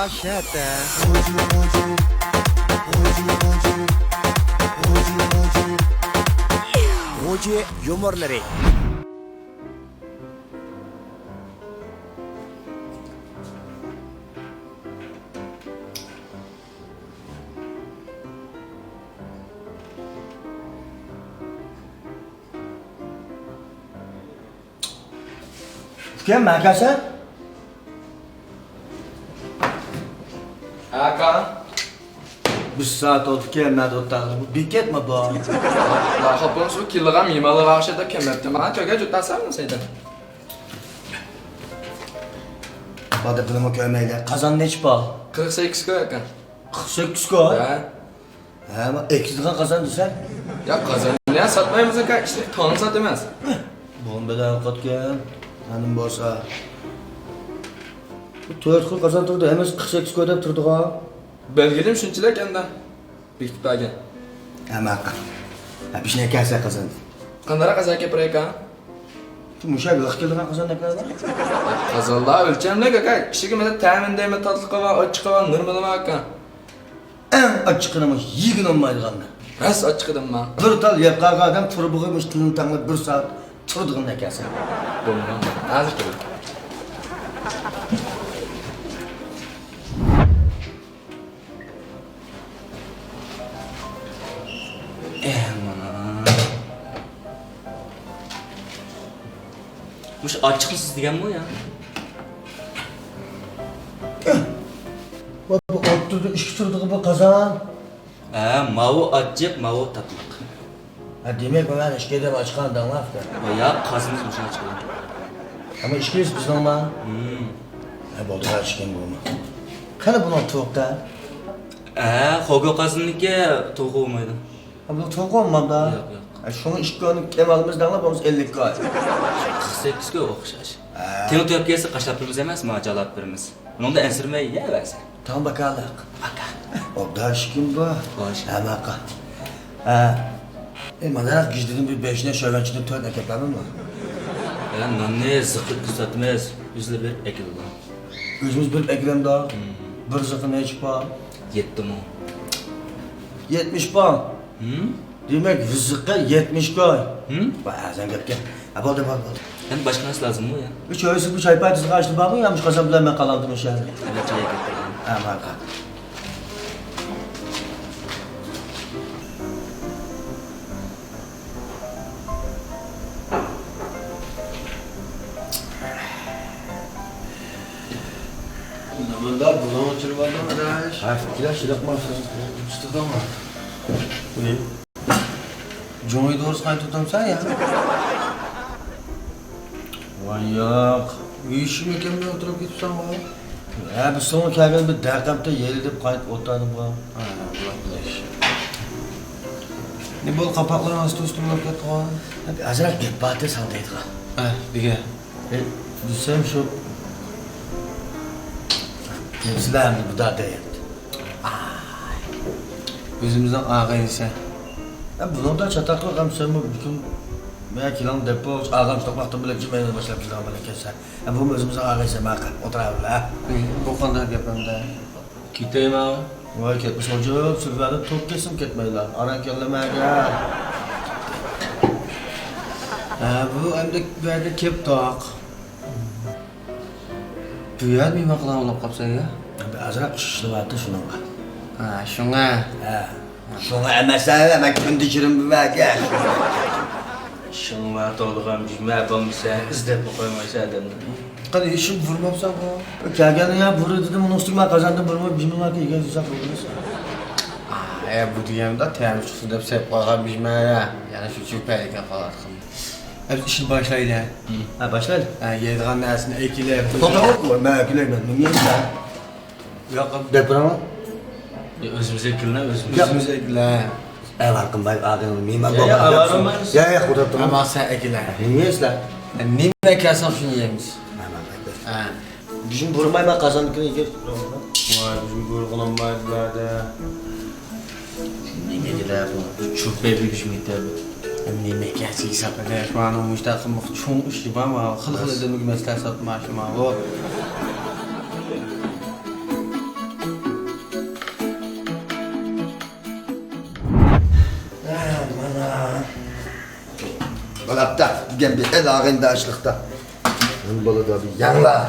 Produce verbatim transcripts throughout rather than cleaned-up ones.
شەتە. غۇجى يۇمۇرلىرى. ئۇكام، مەكەنسەن؟ ئاكا. بىر سائەت بولدىكەن، مەن ئوتتاغلىق بۇ بېكەتمۇ بۇ؟ لا، خوپۇن سۇ كېلىدىغان مېھمانلارغا ئوخشايدۇ، كەمەتتىم. ھا، چۆگە جۇتاسان سەيدە. بادا بىلىمۇ كۆرمەيلى. قازان نەچچە پۇل؟ قىرىق سەككىز كوي ئاكا. قىرىق سەككىز كوي؟ ھە. ھە، ما ئېكىتىدىغان قازان دېسەم. يا، قازاننى يا ساتمايمىز ئاكا، ئىشلىك تاڭ ساتىمىز. بۇنىڭ بىلەن قاتكەن، ھەنىم بولسا. بۇ تۆت خىل قازان تۇرىدۇ، ھەممىسى قىرىق سەككىز كوي دەپ تۇرىدىغان. بەلگىلىم شۇنچىلىك ئەمدى. بېكىتىپ بەرگىن. ھە، ماقۇل. ھە، بىشنى كەلسە قازان. قانداقراق قازان كەپرەيكا؟ شۇ مۇشۇ لىق كېلىدىغان قازان دەپ بەردىڭ. قازانلار ئۆلچەملىك ئاكا. ئىچىگە مەسىلەن تەمىنى دەيمەن، تاتلىقى بار، ئاچچىقى بار، نورمىلى بار ئاكا. ئەڭ ئاچچىقىنى مۇشۇ يېگىلى بولمايدىغاننى. راست ئاچچىقىدىنما؟ بىر تال يەپ قالغان ئادەم تۇرۇبىغا مۇشۇ تىلىنى تەڭلەپ بىر سائەت تۇرىدىغىنىنى ئەكەلسە. بولماڭ. ھازىر كېلىمەن. ئەھ، مانا. مۇشۇ ئاچچىقسىز دېگەنمۇ يا؟ ۋە بۇ ئوتتۇرىدا ئىككى تۇرىدىغۇ بۇ قازان. ھە، ماۋۇ ئاچچىق، ماۋۇ تاتلىق. ھە، دېمەك، مانا ئىككى ئادەم ئاچقان دەڭلار ئۇكا. ياق، قازىنىمىز مۇشۇ ئاچقان. ئەمما ئىككىسى بىزنىڭما؟ ھىم. ھە، بولدى، ئىككىم بۇمۇ. قېنى بۇنىڭ تۇغقا؟ ھە، خوگو قازىنىنىڭكى تۇغقا بولمايدۇ. ھە، بۇنىڭ تۇغقا بولمامدا؟ ياق، ياق. ھە، شۇڭا ئىككى كونى كەم ئالىمىز دەڭلار، بولمىسا ئەللىك كوي. قىرىق سەككىز كوي ئوخشاش. ھە. تېڭى تۆپ كەلسە قاچىلاپ بېرىمىز ئەمەسمۇ، جالاپ بېرىمىز. ئۇنىڭدا ئەنسىرىمەي يەۋەرسە. تاڭ باكالىق. باكا. ئوبدان ئىككىم بۇ. خوش. ھە، ماقۇل. ھە. ئەي، مانداق گىجدىدىن بىر بەشنى، شۆۋەنچىدىن تۆتنى ئەكەپ بەرمەممۇ؟ يا، ناننى زىققا كۆرسەتمەس، ئۆزلىرى بېرىپ ئەكېلىدۇ. ئۆزىمىز بېرىپ ئەكېلەمدۇ؟ ھىم. بىر زىققا نەچچە پۇل؟ يەتتە مىڭ. يەتمىش پۇل؟ ھىم؟ دېمەك، بىر زىققا يەتمىش كوي. ھىم؟ ۋاي، ئەرزان گەپكەن. ھە، بولدى، بولدى، بولدى. يەنە باشقا نەرسە لازىممۇ يا؟ ئۈچ ئۆيسىز بۇ چاي پايتىسىغا ئاشتى بارمۇ يا؟ مۇشۇ قازان بىلەن مەن قالامدىم مۇشۇ يەردە. يەنە چاي ئەكەپ بېرەي. ھە، ماقۇل. نېمانداق بۇلاڭ ئۆچۈرۈۋالدىڭ، ئاداش؟ ھە، كېلە، شىلىق ماڭسىز. تۇتۇڭ. نېمە؟ جۇڭيى دورىسى قاينىتىۋاتامسەن يا؟ ۋاي ياق. يېيىشىم ئىكەنمەن ئولتۇرۇپ كېتىپسەنغۇ. ھە، بىز سوڭا كەلگەن بىر دەقىقەمدە يەيلى دەپ قايتىپ ئولتۇردۇمغۇ. ھە، بولۇپتۇ ئىش. نېمە بولدى، قاپاقلىرىڭ ئاستا ئۈستۈن بولۇپ كەتتىغۇ؟ ھە، بىر ئازراق گەپ بار ئىدى ساڭا دەيدىغان. ھە، دېگە. ئە، دېسەم شۇ، سىلەر ئەمدى بۇدا دەيەتتى. ئاي. ئۆزىمىزنىڭ ئاغىنىسى. ئە، بۇنىڭدا چاتاقلىق ھەم سەنمۇ بۈگۈن مەن كېلىڭ دەپ بولۇش، ئاغام شۇنداق ۋاقتىم بىلەن جىم ئەينى باشلاپ كېلىدىغان بولىدىكەنسەن. ئە، بۇمۇ ئۆزىمىزنىڭ ئاغىنىسى، ماقۇل، ئولتۇراۋېرە. ئە، بۇ قانداق گەپ ئەمدى؟ كېتەيمۇ؟ ۋاي، كەتمىسە ئوجۇپ سۈرۈۋەردىم، توك كەتسىمۇ كەتمەيلا. ئاران كەلدىم ئەگەر. ھە، بۇ ئەمدى بۇ يەرگە كېلىپ توق. بۇ يەردە مېھمان قىلغان بولۇپ قاپسەن يا؟ بىر ئازراق ئىش ئىشلىۋاتىدۇ شۇنىڭغا. ھە، شۇڭا. ھە. شۇڭا ئەمەس، ھە، مەن كۈندە كىرىم بۇ يەرگە. شۇڭا توغرىغان بىمە بولمىسا، ئىزدەپمۇ قويمايسەن ئادەمنى. قېنى، ھېچنېمە بۇرىماپسەنغۇ؟ كەلگەندە يا بۇرى دېدىم، ئۇنىڭ ئۈستىگە مەن قازاندىن بۇرىماپ، بىمىنلاركە يېگەن دېسەم بولمايسەن. ئا، ئە، بۇ دېگەندە تەمى چىقسۇن دەپ سېلىپ قالغان بىمە يا. يەنە شۇ چۈپەيلىككە قالاتقان. ئەمدى ئىشنى باشلايلى. ھە، باشلايلى. ھە، يەيدىغان نەرسىنى ئەكېلىپ. توختا، مەن ئەكېلەيمەن. نېمە يەيسەن؟ ياق. دەپ بېرىڭ. يا، ئۆزىمىز ئەكېلىڭ، ئۆزىمىز. ياق. ئۆزىمىز ئەكېلە. ئەي، ۋارقىنباي ئاغىنىڭ مېھمان يا، يا، بولغان ئاۋارە دەپسىز. بولمايمىز. يا، يا، قۇدرەت تۇرۇڭ. ئەمما سەن ئەكېلە. نېمە يەيسىلەر؟ نېمە ئەكەلسەڭ شۇنى يەيمىز. ھە. بۈگۈن بۇرىماي مەن قازاندىكىنى يېگەن. ۋاي، بۈگۈن بۇرىغىنىم بار بۇلاردا. نېمە دېدى بۇ؟ چۈپەي بىر گۈجمىتە بۇ. نېمە ئىكەن ھېساب ئەدەش، مانا مۇشتاق قىلماق چوڭ ئىش بار، مانا خىل خىل ئادەمگە مەسلىھەت ساتماش، مانا بۇ. بولاپتۇ، بۈگۈن بىر ئېلاغىندا ئاشلىقتا. نېمە بولىدۇ بۇ ياڭلار؟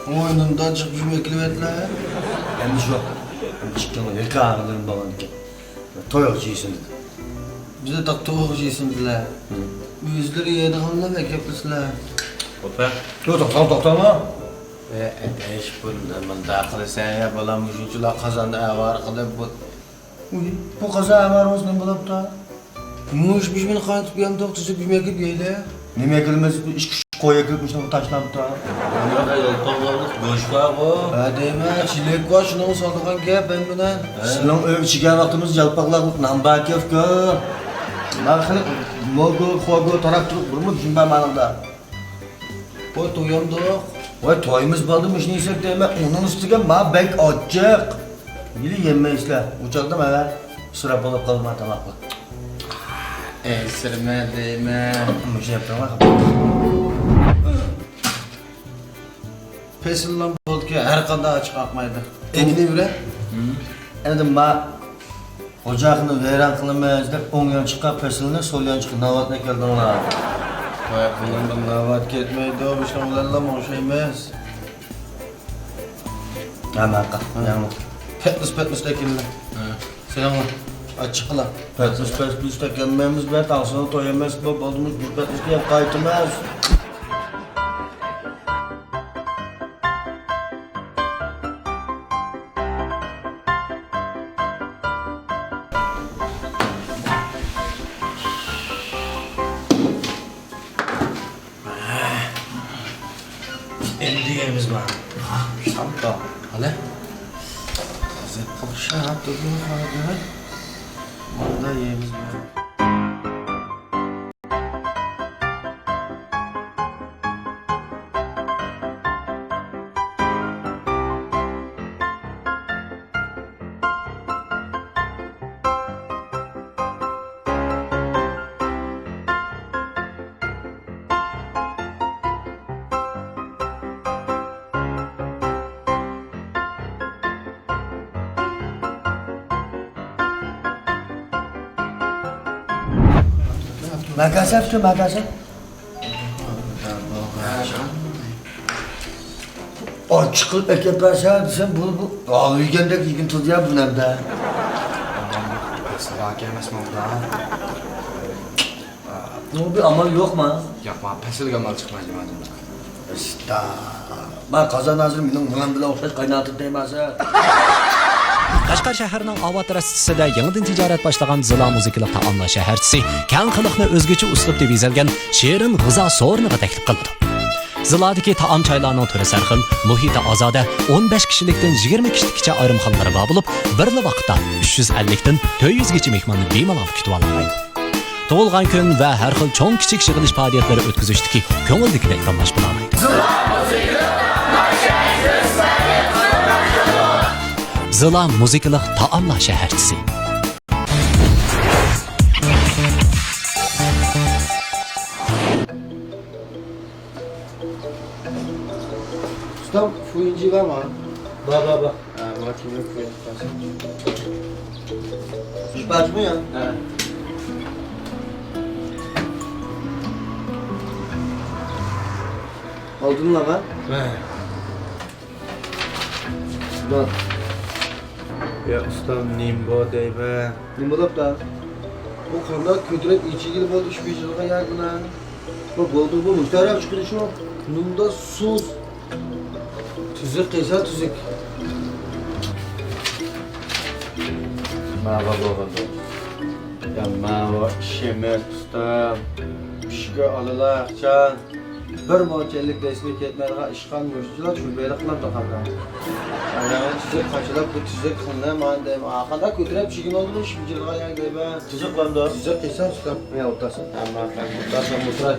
ئوينۇمدا جىق يېمەكلىۋەتلە. ئەمدى شۇ ئىككىڭلار ھېكايىلىرىم بولغانىكەن. تويغا جىيسىن دېدى. بىزنى تاق تويغا جىيسىن دېدىلە. ھە. ئۆزلىرى يەيدىغانلار ئەكەپلىسىلە. خوپە. يوق، توختاڭ، توختاڭلار. ئەي، ئەدەش، بۇ مۇنداق قىلىسەن يا، بالام، مۇشۇنچىلا قازاننى ئاۋارە قىلىپ، بۇ ئۇي، بۇ قازا ئەمەر بولسا نېمە بولۇپتۇ؟ مۇش، مۇش مېنى قايتىپ يەمدۇق، تۈزۈپ يېمەك يەپ يەيلى. نېمە يەكلىمەس، ئىككى ئۈچ قوي يەكلىپ مۇشۇنى تاشلاپتۇ. بۇنىڭدا يالپاقلىق گۆش بارغۇ. ھە دەيمەن، چىلەك بار، شۇنىڭغا سالىدىغان گەپ، مەن بىلەن. ھە؟ سىلىڭ ئۆي ئىچىگە ۋاقتىمىز يالپاقلىق نان بار گەپكۇ. مانا خېلى موگۇ، خوگۇ تاراپ تۇرۇپ بىرمۇ چۈشىنىپ بارمايسىلەر. ۋاي تويامدۇق. ۋاي تويىمىز بولدى، مۇشۇنى يېسەك دەيمەن، ئۇنىڭ ئۈستىگە ما بەك ئاچچىق. ھېلى يېمەيسىلەر، ئۇ چاغدا مانا ئىسراپ بولۇپ قالىدىغان تاماقلار. ئەنسىرىمە دەيمەن. مۇشۇ يەپ تۇرۇڭلار. پەسىللام بولدىكى، ھەر قانداق ئاچچىق ئاقمايدۇ. ئەمدى نېمە؟ ھىم. ئەمدى ما خوجاخانىنى ۋەيران قىلىمىز دەپ ئوڭ يانچۇققا پەسىلنى، سول يانچۇققا ناۋاتنى ئەكەلدىڭلار. ۋاي، بۇنىڭغا ناۋات كەتمەيدۇ، بىزنىڭ بىلەنلا ئوخشايمىز. ھە، ماقۇل. ھە. ياڭلار. پەتنۇس، پەتنۇس ئەكەلدىڭلار. ھە. سېنىڭ ئاچچىقلا. پەتنۇس، پەتنۇس ئەكەلمەيمىز، بە تاڭسىنىڭ تويى ئەمەس بۇ، بولدىمۇ بىر پەتنۇسنى يەپ قايتىمىز. ئەمدى يەيمىز ما. شامتا. قانا. لەززەت قىلىپ شاپ تۇردۇم، قانا. ماندا يەيمىز ما. ماكاسا، شۇ ماكاسا. ئاچچىق قىلىپ ئەكەپ بەرسە دېسەم، بۇ، بۇ ھالۋا يېگەندەك يېگىن تۇرىدۇ يا بۇ نەمدە. ئەمەسمۇ بۇ؟ بۇنىڭغا بىر ئامال يوقما؟ ياق، ماڭا پەسىلگە ئامال چىقمايدۇ مانا. ئىستا. ما قازان ھازىر مېنىڭ مېڭەم بىلەن ئوخشاش قايناۋاتىدۇ دەيمەن سەن. قەشقەر شەھىرىنىڭ ئاۋات رەستىسىدە يېڭىدىن تىجارەت باشلىغان زىلا مۇزىكىلىق تائاملار شەھەرچىسى كەڭ خەلقنى ئۆزگىچە ئۇسلۇبتا بېزەلگەن شېرىن غىزا سورۇنىغا تەكلىپ قىلىدۇ. زىلادىكى تائام-چايلارنىڭ تۈرى سەرخىل، مۇھىتى ئازادە، ئون بەش كىشىلىكتىن يىگىرمە كىشىلىككىچە ئايرىمخانىلىرى بار بولۇپ، بىرلا ۋاقىتتا ئۈچ يۈز ئەللىكتىن تۆت يۈزگىچە مېھماننى بىمالال كۈتۈۋالالايدۇ. تۇغۇلغان كۈن ۋە ھەر خىل چوڭ-كىچىك يىغىلىش پائالىيەتلىرى ئۆتكۈزۈشتىكى كۆڭۈلدىكىدەك داملاشمىلالايدۇ. زىلا مۇزىكىلىق تائاملار شەھەرچىسى. ئۇستام، فۇيىنجى بارمۇ؟ بار، بار، بار. ھە، بۇ كىملىك فۇيىنجى بار. ئۈچ پارچىمۇ يا؟ ھە. ئالدىنلا بار؟ ھە. بار. يا ئۇستام، نېمە بار دەيمەن؟ نېمە بولۇپتۇ؟ بۇ قانداق كۆتۈرۈپ ئېچىگىلى بولدى، ئىش بېجىرىدىغان يەر بىلەن. بۇ بولدى، بۇ مۇشتەرەپ چىقىدۇ شۇ. نۇمدا سۇس. تۈزۈك قىلسا تۈزۈك. ماۋا بولغاندا. يا ماۋا ئىشىمىز ئۇستام. ئىشكە ئالىلا ئىخچان. بىر مونچە ئەللىك دەسمە كەتمەيدىغان ئىشقان مۇشۇنچىلا چۈمبەيلىق قىلامدۇ قانداق؟ ئاياغنى تۈزۈك قاچىلاپ، بۇ تۈزۈك قىلىنە، مانا دەيمەن. ئاخىرىدا كۆتۈرەپ چىگىن ئولدۇرۇش بېجىرىدىغان يەر دەيمەن. تۈزۈك قىلامدۇ؟ تۈزۈك قىلسا ئۇستام. مەن ئولتۇرسام. ھە، ماقۇل. ئولتۇرسام ئولتۇراي.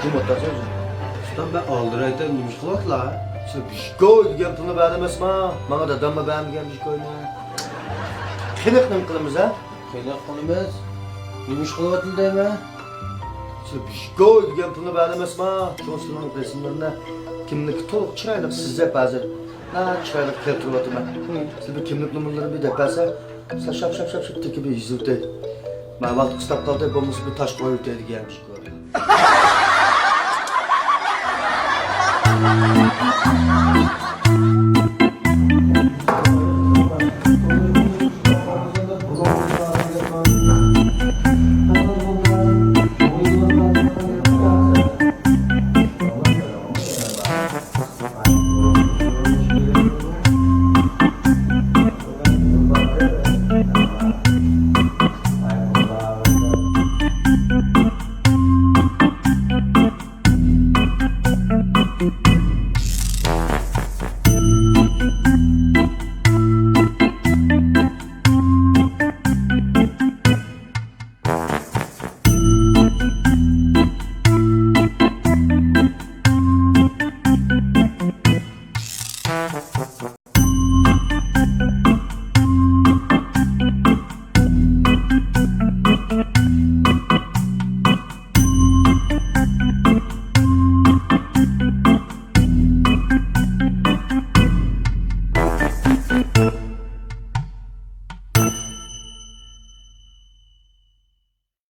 كىم ئولتۇرسا ئۆزى؟ ئۇستام، مەن ئالدىرايتەن نېمە ئىش قىلىۋاتىلا؟ سىز بىشكوي دېگەن پۇلنى بەردىڭىزما؟ ماڭا داداممۇ بەرمىگەن بىشكوينى. قېنىق نېمە قىلىمىز، ھە؟ قېنىق قىلىمىز. نېمە ئىش قىلىۋاتىلا دەيمەن؟ سىلەر بىشكوي دېگەن پۇلنى بەرەلمەسما؟ شۇڭا سىلەرنىڭ رەسىملىرىنى كىملىككە تولۇق چىرايلىق سىزىپ ھازىر. نا چىرايلىق كەلتۈرۈۋاتىمەن. سىلەر بىر كىملىك نومۇرلىرىنى بىر دەپ بەرسە، سىلەر شاپ شاپ شاپ شاپ تېكىپ يېزىۋېتەي. مانا ۋاقىت قىستاپ قالدى، بولمىسا بىر تاش قويۇۋېتەي دېگەن بىشكوي.